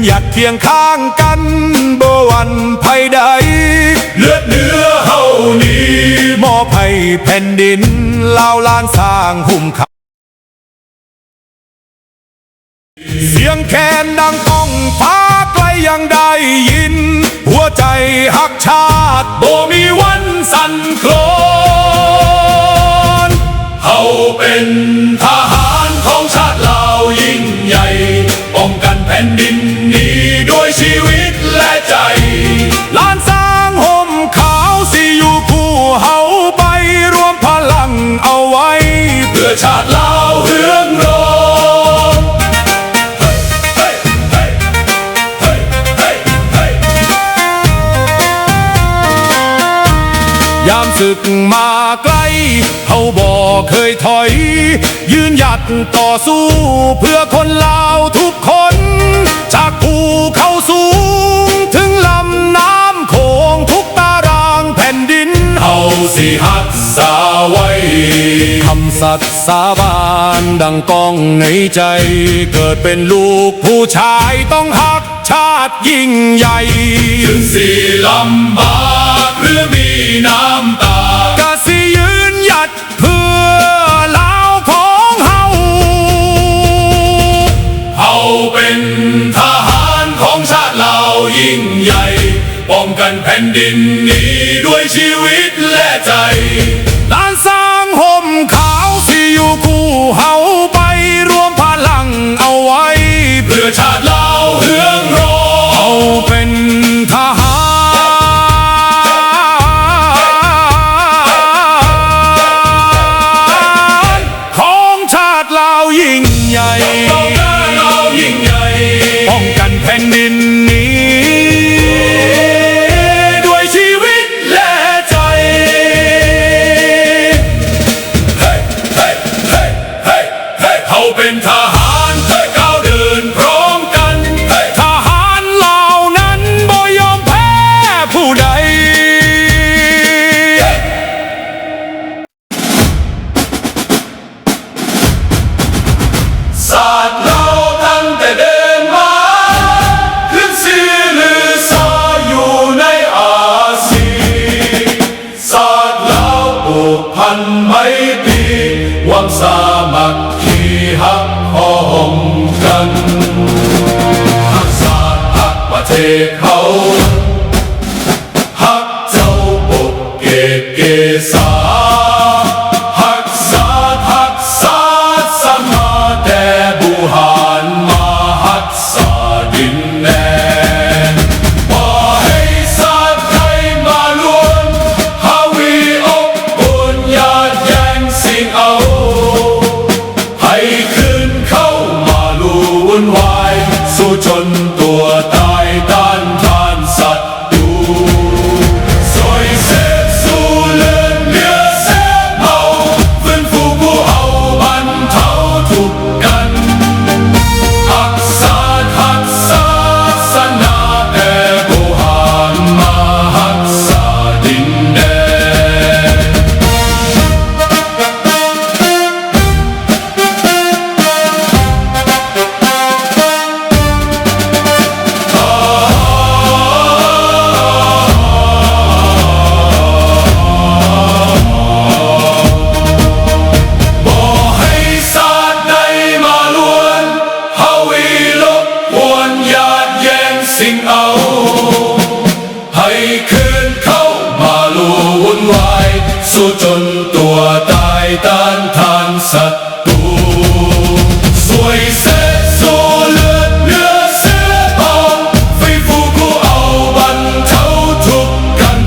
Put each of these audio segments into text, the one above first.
ຍັດຄຽງຂ້າງກັນ ບໍ່ຫວັ່ນໃຜໃດ ເລືອດເນື້ອເຮົານີ້ ມອບໃຫ້ແຜ່ນດິນລາວ ລ້ານຊ້າງຫຸ້ມຂາວ. ສຽງແຄນດັງກ້ອງຟ້າໄກ ຍັງໄດ້ຍິນ ຫົວໃຈຮັກຊາດ ບໍ່ມີວັນສັ່ນຄລອນ. ເຮົາເປັນທະຫານຂອງຊາດລາວຍິ່ງໃຫຍ່ ປ້ອງກັນແຜ່ນດິນນີ້ດ້ວຍຊີວິດ ແລະໃຈ ລ້ານຊ້າງຫົ່ມຂາວຊິຢູ່ຄູ່ເຮົາໄປ ລວມພະລັງເອົາໄວ້ ເພື່ອຊາດລາວເຮືອງຮອງ. ຍາມສຶກມາໄກ ເຮົາບໍ່ເຄີຍຖອຍ ຢືນຫຍັດຕໍ່ສູ້ເພື່ອຄົນລາວທຸກຄົນ ຈາກພູເຂົາສູງເຖິງລຳນ້ຳໂຂງ ທຸກຕາລາງແຜ່ນດິນເຮົາຊິຮັກສາໄວ້. ຄຳສັດສາບານດັ່ງກ້ອງໃນໃຈ ເກີດເປັນລູກຜູ້ຊາຍຕ້ອງຮັກຊາດຍິ່ງໃຫຍ່ ເຖິງຊິລຳບາກ ຫຼື ມີນ້ຳຕາ ກະຊິຢືນຫຍັດເພື່ອລາວຂອງເຮົາ. ເຮົາເປັນທະຫານຂອງຊາດລາວຍິ່ງໃຫຍ່ ປ້ອງກັນແຜ່ນດິນນີ້ດ້ວຍຊີວິດ ແລະໃຈ ລ້ານຊ້າງຫົ່ມຂາວຊິຢູ່ຄູ່ເຮົາໄປ ລວມພະລັງເອົາໄວ້ ເພື່ອຊາດລາວເຮືອງຮອງ. ເຮົາເປັນທະຫານ ຂອງຊາດລາວຍິ່ງໃຫຍ່ ປ້ອງກັນແຜ່ນດິນນີ້ດ້ວຍຊີວິດ ແລະໃຈ. ເຮົາເປັນທະຫານ ກ້າວເດີນພ້ອມກັນ ທະຫານລາວນັ້ນບໍ່ຍອມແພ້ຜູ້ໃດ. ຊາດລາວຕັ້ງແຕ່ເດີນມາ ຂຶ້ນຊື່ລືຊາຢູ່ໃນອາຊີ ຊາດລາວຜູກພັນໄມຕີ ຄວາມສາມັກຄີຮັກພ້ອມກັນ ຮັກຊາດຮັກປະເທດເຮົາ ຮັກເຈົ້າປົກເກກເກສາ ຮັກຊາດຮັກສາສະມາ ແຕ່ບູຮານມາຮັກສາດິນແດນ ບໍ່ໃຫ້ຊາດໃດມາລວນ ຫາວີອົບອຸ່ນ ຍາດແຍ່ງຊິງເອົາ ໃຫ້ຄືນເຂົ້າມາລຸ່ນວາຍ ສູ້ຈົນຕົວຕາຍຕ້ານທານສັດ ຕູ ຊ່ວຍເສດຊູເລືອດເຫຼືອເສດເມົາ ຟື້ນຟູຜູ້ເອົາບັນເທົາທຸກກັນ ຮັກຊາດຮັກສາສາສະໜາ ແຕ່ບູຮານມາຮັກສາດິນແດນ. ບໍ່ໃຫ້ຊາດໃດມາລວນ ຫາວີລົບກວນ ຍາດແຍ່ງຊິງເອົາ ໃຫ້ຄືນເຂົ້າມາລຸ່ນວາຍ ສູ້ຈົນຕົວຕາຍຕ້ານທານສັດຕູ ຊ່ວຍເສດຊູເລືອດເຫຼືອເສດເມົາ ຟື້ນຟູຜູ້ເອົາບັນເທົາທຸກກັນ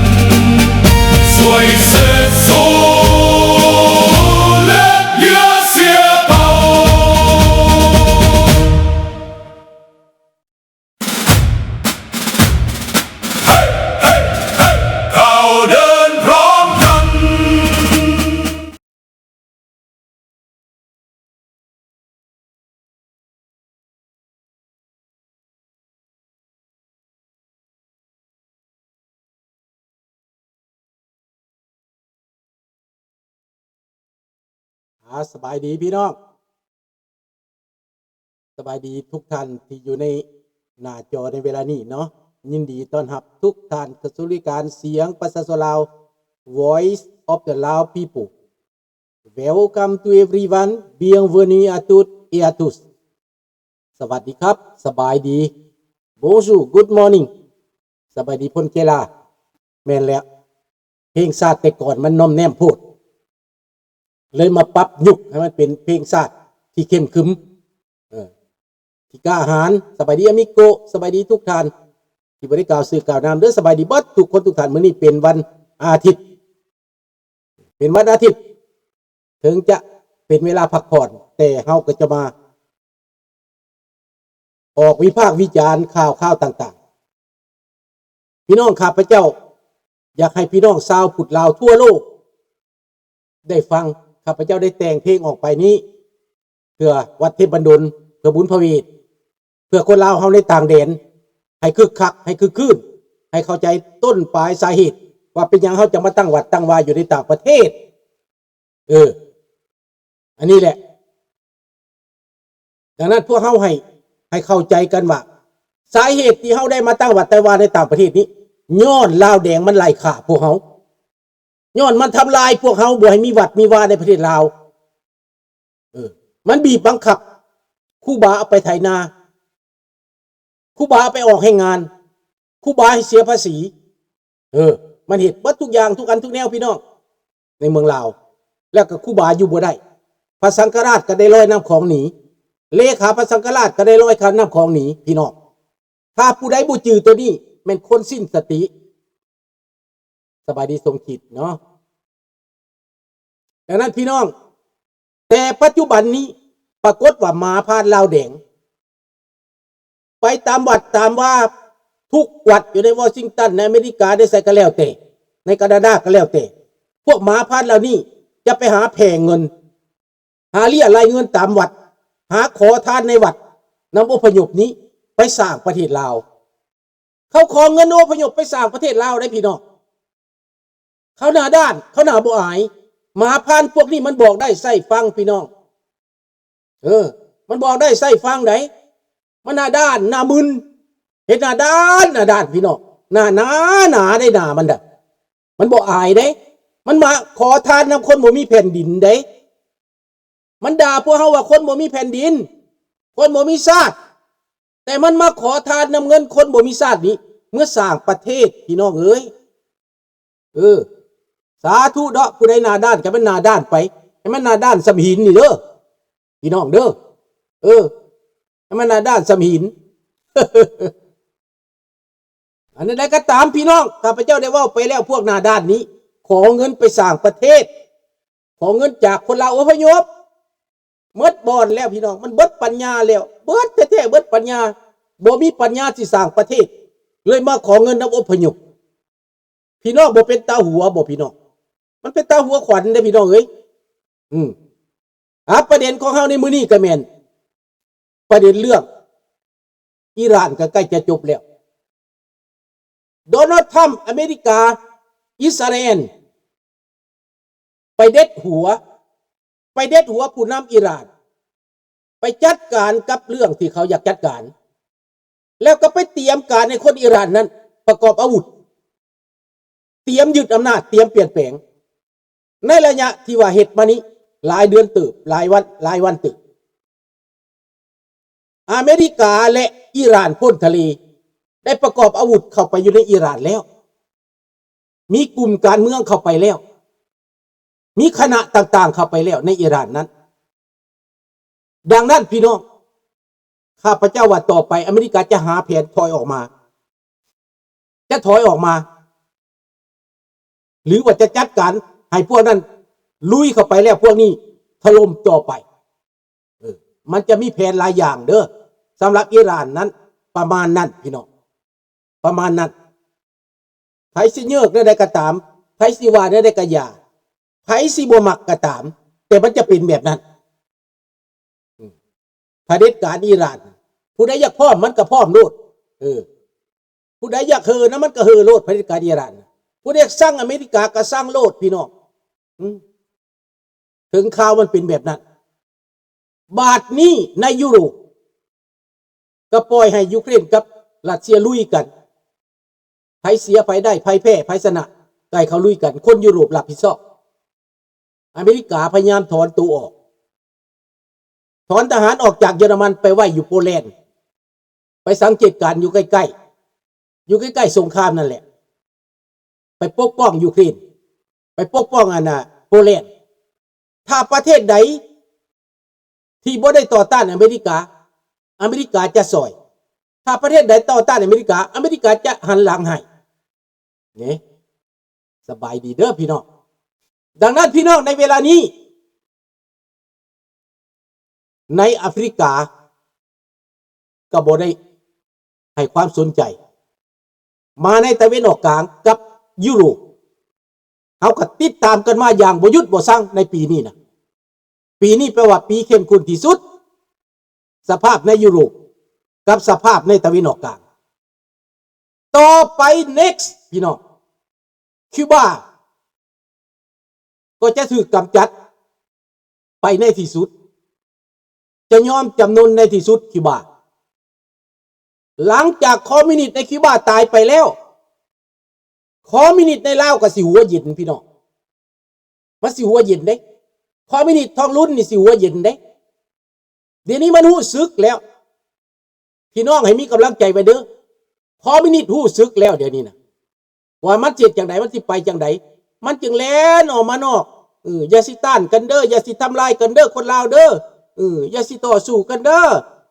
ຊ່ວຍເສດຊູເລືອດເຫຼືອເສດເມົາ. ເຮົາເດີນພ້ອມກັນ. ອ່າ ສະບາຍດີພີ່ນ້ອງ ສະບາຍດີທຸກທ່ານທີ່ຢູ່ໃນ ໜ້າຈໍໃນເວລານີ້ເນາະ. ຍິນດີຕ້ອນຮັບທຸກທ່ານເຂົ້າສູ່ລາຍການສຽງປະຊາຊົນລາວ Voice of the Lao People. Welcome to everyone. Bienvenue à toutes et à tous. ສະຫວັດດີຄັບ, ສະບາຍດີ, Bonjour, Good morning, ສະບາຍດີພົນເຄລາ. ແມ່ນແລ້ວ, ເພງຊາດແຕ່ກ່ອນມັນໜ້ອມແນມໂພດ, ເລີຍມາປັບຍຸກໃຫ້ມັນເປັນເພງຊາດທີ່ເຂັ້ມຂຶມ, ເອີ ທີ່ກ້າຫານ. ສະບາຍດີອາມິໂກ, ສະບາຍດີທຸກທ່ານທີ່ບໍ່ໄດ້ກ່າວຊື່ກ່າວນາມເດີ. ສະບາຍດີເບິດທຸກຄົນທຸກທ່ານ. ມື້ນີ້ເປັນວັນອາທິດ, ເປັນວັນອາທິດ, ເຖິງຈະເປັນເວລາພັກຜ່ອນ, ແຕ່ເຮົາກໍຈະມາ ອອກວິພາກວິຈານຂ່າວຄາວຕ່າງໆ. ພີ່ນ້ອງ, ຂ້າພະເຈົ້າຢາກໃຫ້ພີ່ນ້ອງຊາວພຸດລາວທົ່ວໂລກໄດ້ຟັງ. ຂ້າພະເຈົ້າໄດ້ແຕ່ງເພງອອກໄປນີ້ ເພື່ອວັດເທບບັນດົນ, ເພື່ອບຸນພະເວດ, ເພື່ອຄົນລາວເຮົາໃນຕ່າງແດນ ໃຫ້ຄຶກຄັກ, ໃຫ້ຄຶກຄື້ນ, ໃຫ້ເຂົ້າໃຈຕົ້ນປາຍສາເຫດ ວ່າເປັນຫຍັງເຮົາຈະມາຕັ້ງວັດຕັ້ງວາຢູ່ໃນຕ່າງປະເທດ. ເອີ ອັນນີ້ແຫຼະ. ດັ່ງນັ້ນພວກເຮົາໃຫ້, ໃຫ້ເຂົ້າໃຈກັນວ່າ ສາເຫດທີ່ເຮົາໄດ້ມາຕັ້ງວັດຕັ້ງວາໃນຕ່າງປະເທດນີ້ ຍ້ອນລາວແດງມັນໄລ່ຂ້າພວກເຮົາ, ຍ້ອນມັນທຳລາຍພວກເຮົາ ບໍ່ໃຫ້ມີວັດມີວາໃນປະເທດລາວ. ເອີ ມັນບີບບັງຄັບຄູບາເອົາໄປໄຖນາ, ຄູບາເອົາໄປອອກແຮງງານ, ຄູບາໃຫ້ເສຍພາສີ. ເອີ ມັນເຮັດເບິດທຸກຢ່າງ ທຸກອັນທຸກແນວ ພີ່ນ້ອງ, ໃນເມືອງລາວ. ແລ້ວກໍຄູບາຢູ່ບໍ່ໄດ້, ພະສັງຄະລາດກໍໄດ້ລອຍນ້ຳຂອງໜີ, ເລຂາພະສັງຄະລາດກໍໄດ້ລອຍຂ້າມນ້ຳຂອງໜີ ພີ່ນ້ອງ. ຖ້າຜູ້ໃດບໍ່ຈື່ໂຕນີ້ ແມ່ນຄົນສິ້ນສະຕິ. ສະບາຍດີສົມຄິດເນາະ. ດັ່ງນັ້ນພີ່ນ້ອງ, ແຕ່ປັດຈຸບັນນີ້ປາກົດວ່າໝາພານລາວແດງ ໄປຕາມວັດຕາມວາ, ທຸກວັດຢູ່ໃນວໍຊິງຕັນ, ໃນອາເມລິກາ, ໃນໃສກໍແລ້ວແຕ່, ໃນການາດາກໍແລ້ວແຕ່, ພວກໝາພານເຫຼົ່ານີ້ຈະໄປຫາແຜ່ເງິນ, ຫາເລຍໄລ່ເງິນຕາມວັດ, ຫາຂໍທານໃນວັດ, ນຳອົບພະຍົບນີ້ໄປສ້າງປະເທດລາວ. ເຂົາຂໍເງິນອົບພະຍົບໄປສ້າງປະເທດລາວໄດ໋ພີ່ນ້ອງ. ເຂົາໜ້າດ້ານ, ເຂົາໜ້າບໍ່ອາຍ. ໝາພານພວກນີ້ມັນບອກໄດ້ໃຊ້ຟັງພີ່ນ້ອງ. ເອີ ມັນບອກໄດ້ໃຊ້ຟັງໄດ໋. ມັນໜ້າດ້ານ, ໜ້າມຶນ, ເຮັດໜ້າດ້ານ, ໜ້າດ້ານພີ່ນ້ອງ. ໜ້າໜາ, ໜາໄດ໋ໜ້າມັນນະ. ມັນບໍ່ອາຍເດ້. ມັນມາຂໍທານນຳຄົນບໍ່ມີແຜ່ນດິນເດ້. ມັນດ່າພວກເຮົາວ່າຄົນບໍ່ມີແຜ່ນດິນ, ຄົນບໍ່ມີຊາດ, ແຕ່ມັນມາຂໍທານນຳເງິນຄົນບໍ່ມີຊາດນີ້ ເມືອສ້າງປະເທດ ພີ່ນ້ອງເອີຍ. ເອີ ສາທຸເນາະ, ຜູ້ໃດໜ້າດ້ານກໍໃຫ້ມັນໜ້າດ້ານໄປ, ໃຫ້ມັນໜ້າດ້ານສ່ຳຫີນນີ້ເດີ ພີ່ນ້ອງເດີ. ເອີ ໃຫ້ມັນໜ້າດ້ານສ່ຳຫີນ. ອັນໃດກໍຕາມ ພີ່ນ້ອງ, ຂ້າພະເຈົ້າໄດ້ເວົ້າໄປແລ້ວ, ພວກໜ້າດ້ານນີ້ຂໍເງິນໄປສ້າງປະເທດ, ຂໍເງິນຈາກຄົນລາວອົບພະຍົບ ໝົດບ່ອນແລ້ວ ພີ່ນ້ອງ. ມັນເບິດປັນຍາແລ້ວ, ເບິດແທ້ໆ ເບິດປັນຍາ, ບໍ່ມີປັນຍາຊິສ້າງປະເທດ, ເລີຍມາຂໍເງິນນຳອົບພະຍົບ. ພີ່ນ້ອງບໍ່ເປັນຕາຫົວບໍ່ ພີ່ນ້ອງ? ມັນເປັນຕາຫົວຂວັນເດ້ ພີ່ນ້ອງເອີຍ. ອືມ ອ່າ ປະເດັນຂອງເຮົາໃນມື້ນີ້ກໍແມ່ນປະເດັນເລື່ອງອີຣານ ກໍໃກ້ຈະຈົບແລ້ວ. ໂດນັລ ທຣຳ ອາເມລິກາ, ອິດສະຣາແອນ ໄປເດັດຫົວ, ໄປເດັດຫົວຜູ້ນຳອີຣານ, ໄປຈັດການກັບເລື່ອງທີ່ເຂົາຢາກຈັດການ, ແລ້ວກໍໄປຕຽມການໃຫ້ຄົນອີຣານນັ້ນປະກອບອາວຸດ, ຕຽມຍຶດອຳນາດ, ຕຽມປ່ຽນແປງ. ໃນໄລຍະທີ່ວ່າເຮັດມານີ້ຫຼາຍເດືອນເຕີບ, ຫຼາຍວັນ, ຫຼາຍວັນເຕີບ. ອາເມລິກາ ແລະ ອີຣານພົ້ນທະເລ ໄດ້ປະກອບອາວຸດເຂົ້າໄປຢູ່ໃນອີຣານແລ້ວ, ມີກຸ່ມການເມືອງເຂົ້າໄປແລ້ວ, ມີຄະນະຕ່າງໆເຂົ້າໄປແລ້ວໃນອີຣານນັ້ນ. ດັ່ງນັ້ນ ພີ່ນ້ອງ, ຂ້າພະເຈົ້າວ່າຕໍ່ໄປອາເມລິກາຈະຫາແຜນຖອຍອອກມາ, ຈະຖອຍອອກມາ ຫຼືວ່າຈະຈັດການໃຫ້ພວກນັ້ນລຸຍເຂົ້າໄປແລ້ວ ພວກນີ້ຖະຫຼົ່ມຕໍ່ໄປ. ເອີ ມັນຈະມີແຜນຫຼາຍຢ່າງເດີ ສຳລັບອີຣານນັ້ນ. ປະມານນັ້ນ ພີ່ນ້ອງ, ປະມານນັ້ນ. ໃຜຊິເຍີກແນວໃດກໍຕາມ, ໃຜຊິວ່າແນວໃດກໍຢ່າ, ໃຜຊິບໍ່ມັກກໍຕາມ, ແຕ່ມັນຈະເປັນແບບນັ້ນ. ອືມ ຜະເດັດການອີຣານ, ຜູ້ໃດຢາກພ້ອມມັນກໍພ້ອມໂລດ. ເອີ ຜູ້ໃດຢາກເຫີນະ ມັນກໍເຫີໂລດ, ຜະເດັດການອີຣານ. ຜູ້ໃດຢາກຊັງອາເມລິກາກໍຊັງໂລດ ພີ່ນ້ອງ. ອືມ ເຖິງຂ່າວມັນເປັນແບບນັ້ນ. ບາດນີ້ໃນຢູໂຣບ ກໍປ່ອຍໃຫ້ຢູເຄຣນກັບຣັດເຊຍລຸຍກັນ ໃຜເສຍໃຜໄດ້ ໃຜແພ້ໃຜຊະນະ ກໍໃຫ້ເຂົາລຸຍກັນ ຄົນຢູໂຣບຮັບຜິດຊອບ. ອາເມລິກາພະຍາຍາມຖອນໂຕອອກ ຖອນທະຫານອອກຈາກເຢຍລະມັນໄປໄວ້ຢູ່ໂປແລນ ໄປສັງເກດການຢູ່ໃກ້ໆ ຢູ່ໃກ້ໆສົງຄາມນັ້ນແຫຼະ ໄປປົກປ້ອງຢູເຄຣນ ໄປປົກປ້ອງອັນນ່າໂປແລນ. ຖ້າປະເທດໃດທີ່ບໍ່ໄດ້ຕໍ່ຕ້ານອາເມລິກາ ອາເມລິກາຈະຊ່ອຍ. ຖ້າປະເທດໃດຕໍ່ຕ້ານອາເມລິກາ ອາເມລິກາຈະຫັນຫຼັງໃຫ້. ນີ້ ສະບາຍດີເດີພີ່ນ້ອງ. ດັ່ງນັ້ນພີ່ນ້ອງ ໃນເວລານີ້ ໃນອາຟຣິກາກໍບໍ່ໄດ້ໃຫ້ຄວາມສົນໃຈ, ມາໃນຕາເວັນອອກກາງກັບຢູໂຣບ ເຮົາກໍຕິດຕາມກັນມາຢ່າງບໍ່ຢຸດບໍ່ຊັ່ງໃນປີນີ້ນະ. ປີນີ້ແປວ່າປີເຂັ້ມຂຸ້ນທີ່ສຸດ ສະພາບໃນຢູໂຣບກັບສະພາບໃນຕາເວັນອອກກາງ. ຕໍ່ໄປ next ພີ່ນ້ອງ ຄິວບາກໍຈະຖືກກຳຈັດໄປໃນທີ່ສຸດ, ຈະຍອມຈຳນົນໃນທີ່ສຸດ ຄິວບາ. ຫຼັງຈາກຄອມມິວນິດໃນຄິວບາຕາຍໄປແລ້ວ ຄອມມິວນິດໃນລາວກໍຊິຫົວເຢັນພີ່ນ້ອງ, ມັນຊິຫົວເຢັນເດ້. ຄອມມິວນິດທອງລຸນນີ້ຊິຫົວເຢັນເດ້. ດຽວນີ້ມັນຮູ້ສຶກແລ້ວ ພີ່ນ້ອງໃຫ້ມີກຳລັງໃຈໄວ້ເດີ. ຄອມມິວນິດຮູ້ສຶກແລ້ວດຽວນີ້ນະ ວ່າມັນຊິເຮັດຈັ່ງໃດ ມັນຊິໄປຈັ່ງໃດ ມັນຈຶ່ງແລ່ນອອກມານອກ. ເອີ ຢ່າຊິຕ້ານກັນເດີ, ຢ່າຊິທຳລາຍກັນເດີ ຄົນລາວເດີ. ເອີ ຢ່າຊິຕໍ່ສູ້ກັນເດີ,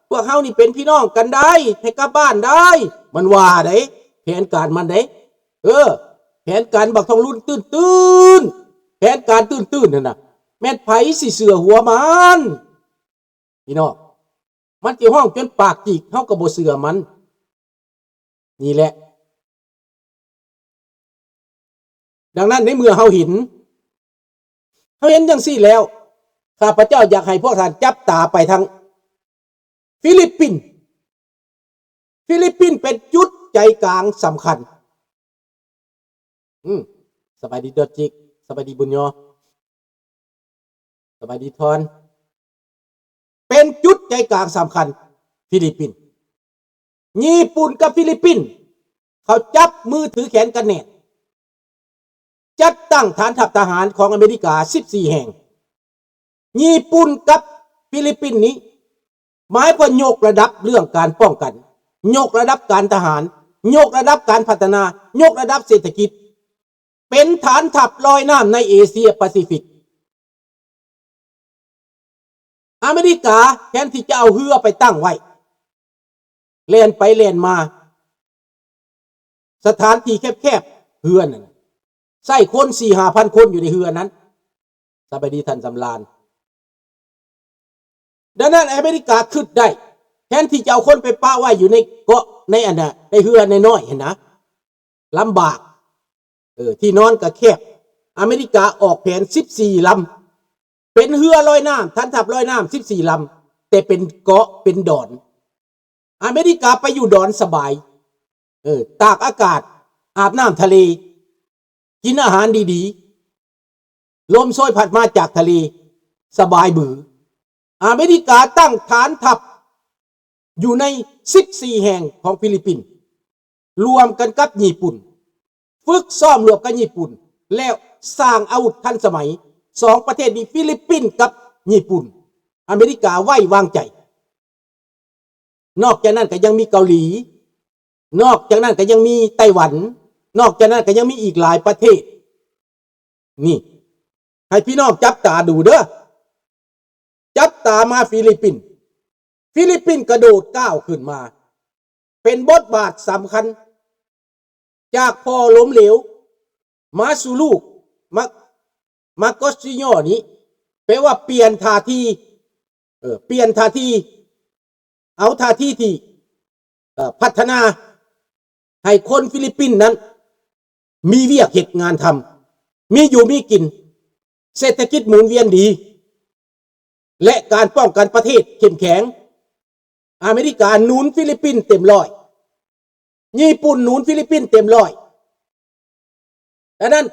ພວກເຮົານີ້ເປັນພີ່ນ້ອງກັນໄດ໋ ໃຫ້ກັບບ້ານໄດ໋ ມັນວ່າໄດ໋. ແຜນການມັນເດ້ ເອີ ແຜນການບັກທອງລຸນຕື້ນໆ ແຜນການຕື້ນໆຫັ້ນນະ ແມ່ນໃຜຊິເຊື່ອຫົວມັນ? ພີ່ນ້ອງ ມັນຊິຮ້ອງຈົນປາກຈີກ ເຮົາກໍບໍ່ເຊື່ອມັນ. ນີ້ແຫຼະ ດັ່ງນັ້ນໃນເມື່ອເຮົາເຫັນ ເຮົາເຫັນຈັ່ງຊີ້ແລ້ວ ຂ້າພະເຈົ້າຢາກໃຫ້ພວກທ່ານຈັບຕາໄປທາງຟີລິບປິນ. ຟີລິບປິນເປັນຈຸດໃຈກາງສຳຄັນ. ອືມ ສະບາຍດີດອດຈິກ ສະບາຍດີບຸນຍໍ ສະບາຍດີທອນ. ເປັນຈຸດໃຈກາງສຳຄັນ ຟີລິບປິນ. ຍີ່ປຸ່ນກັບຟີລິບປິນ ເຂົາຈັບມືຖືແຂນກັນແໜ້ນ ຈັດຕັ້ງຖານທັບທະຫານຂອງອາເມລິກາສິບສີ່ແຫ່ງ. ຍີ່ປຸ່ນກັບຟີລິບປິນນີ້ ໝາຍຄວາມຍົກລະດັບເລື່ອງການປ້ອງກັນ, ຍົກລະດັບການທະຫານ, ຍົກລະດັບການພັດທະນາ, ຍົກລະດັບເສດຖະກິດ, ເປັນຖານທັບລອຍນ້ຳໃນເອເຊຍປາຊີຟິກ. ອາເມລິກາແທນທີ່ຈະເອົາເຮືອໄປຕັ້ງໄວ້ ແລ່ນໄປແລ່ນມາ ສະຖານທີ່ແຄບໆ ເຮືອນັ້ນ ໃຊ້ຄົນສີ່ຫ້າພັນຄົນຢູ່ໃນເຮືອນັ້ນ. ສະບາຍດີທ່ານສຳລານ. ດັ່ງນັ້ນອາເມລິກາຄິດໄດ້ ແທນທີ່ຈະເອົາຄົນໄປປະໄວ້ຢູ່ໃນເກາະ ໃນອັນນ່າ ໃນເຮືອນ້ອຍໆຫັ້ນນະ ລຳບາກ. ເອີ ທີ່ນອນກໍແຄບ. ອາເມລິກາອອກແຜນສິບສີ່ລຳ ເປັນເຮືອລອຍນ້ຳ ຖານທັບລອຍນ້ຳສິບສີ່ລຳ ແຕ່ເປັນເກາະເປັນດອນ. ອາເມລິກາໄປຢູ່ດອນສະບາຍ ເອີ ຕາກອາກາດ ອາບນ້ຳທະເລ ກິນອາຫານດີໆ ລົມໂຊຍພັດມາຈາກທະເລ ສະບາຍບື. ອາເມລິກາຕັ້ງຖານທັບຢູ່ໃນສິບສີ່ແຫ່ງຂອງຟີລິບປິນ ລວມກັນກັບຍີ່ປຸ່ນ ຝຶກຊ້ອມຮ່ວມກັບຍີ່ປຸ່ນ ແລ້ວສ້າງອາວຸດທັນສະໄໝ. ສອງປະເທດນີ້ ຟີລິບປິນກັບຍີ່ປຸ່ນ ອາເມລິກາໄວ້ວາງໃຈ. ນອກຈາກນັ້ນກໍຍັງມີເກົາຫຼີ, ນອກຈາກນັ້ນກໍຍັງມີໄຕ້ຫວັນ, ນອກຈາກນັ້ນກໍຍັງມີອີກຫຼາຍປະເທດ. ນີ້ ໃຫ້ພີ່ນ້ອງຈັບຕາດູເດີ. ຈັບຕາມາຟີລິບປິນ. ຟີລິບປິນກະໂດດກ້າວຂຶ້ນມາ ເປັນບົດບາດສຳຄັນ ຈາກພໍ່ລົ້ມເຫຼວມາສູ່ລູກ ມາ ມາໂກຊິໂຍນີ້ ແປວ່າປ່ຽນທ່າທີ ເອີ ປ່ຽນທ່າທີ ເອົາທ່າທີທີ່ ເອີ ພັດທະນາໃຫ້ຄົນຟີລິບປິນນັ້ນ ມີວຽກເຮັດງານທຳ, ມີຢູ່ມີກິນ, ເສດຖະກິດໝູນວຽນດີ ແລະ ການປ້ອງກັນປະເທດເຂັ້ມແຂງ. ອາເມລິກາໜູນຟີລິບປິນເຕັມຮ້ອຍ, ຍີ່ປຸ່ນໜູນຟີລິບປິນເຕັມຮ້ອຍ. ດັ່ງນັ້ນ